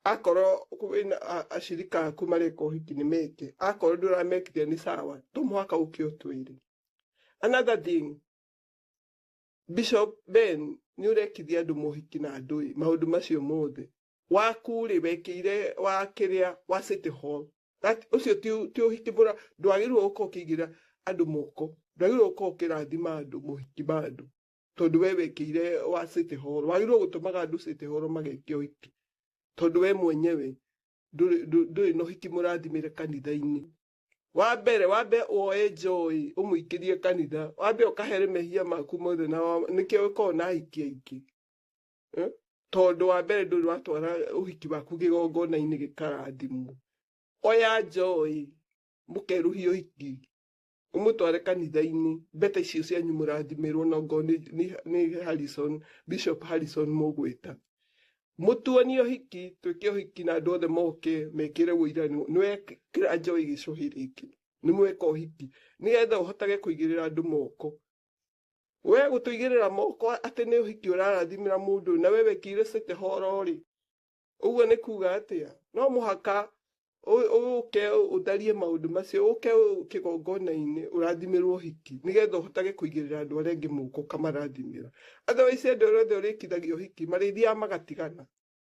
Akorwo kwĩna acirika aku mareka ũhiki nĩ meke, akorwo ndũramekithia nĩ sawa, to mũhaka ũke ũtwĩre. Another thing, Bishop Ben, nĩ ũrekithia andũ mohiki na ndũĩ maũndũ macio mothe. Waku rĩ, wekĩire wa kĩrĩa wa City Hall. That ũcio ti ũhiki mũra, ndwagĩrĩirwo gũkorwo ũkĩigĩrĩra andũ moko, ndwagĩrĩirwo gũkorwo ũkĩrathima andũ mohiki ma andũ tondũ we wekĩire wa City Hall. Wagĩrĩirwo gũtũmaga andũ City Hall mageke ũhiki tondũ we mwenyewe ndũrĩ na ũhiki mũrathimĩre kanitha-inĩ. Wa mbere wambe woe Joy ũmũingĩrie kanitha, wambe ũkahere mehia maku mothe na nĩkĩo ũkoragwo na ahiki aingĩ. Eh? Tondũ wa mbere ndũrĩ watwara ũhiki waku kĩgongona-inĩ gĩkarathimwo. Oya Joy mũkerũhie ũhiki, ũmũtware kanitha-inĩ, mbete icio cianyu mũrathimĩrwo na ongorwo nĩ Harrison, Bishop Harrison mũgwĩta. Mũtuonie ũhiki, twĩke ũhiki na andũ othe moke mekĩre ũira nĩ wekĩra Joy gĩcũhĩ rĩngĩ, nĩ mweka ũhiki, nĩgetha ũhotage kũigĩrĩra andũ moko. We gũtũigĩrĩra moko atĩ nĩ ũhiki ũrarathimĩra mũndũ na we wekĩire City Hall rĩ, ũguo nĩ kuga atĩa? No mũhaka ũke ũtharie maũndũ macio, ũke kĩgongona-inĩ ũrathimĩrwo ũhiki nĩgetha ũhotage kũigĩrĩra andũ arĩa angĩ moko ũkamarathimĩra. Otherwise andũ arĩa othe ũrĩkithagia ũhiki marĩthiaga magatigana.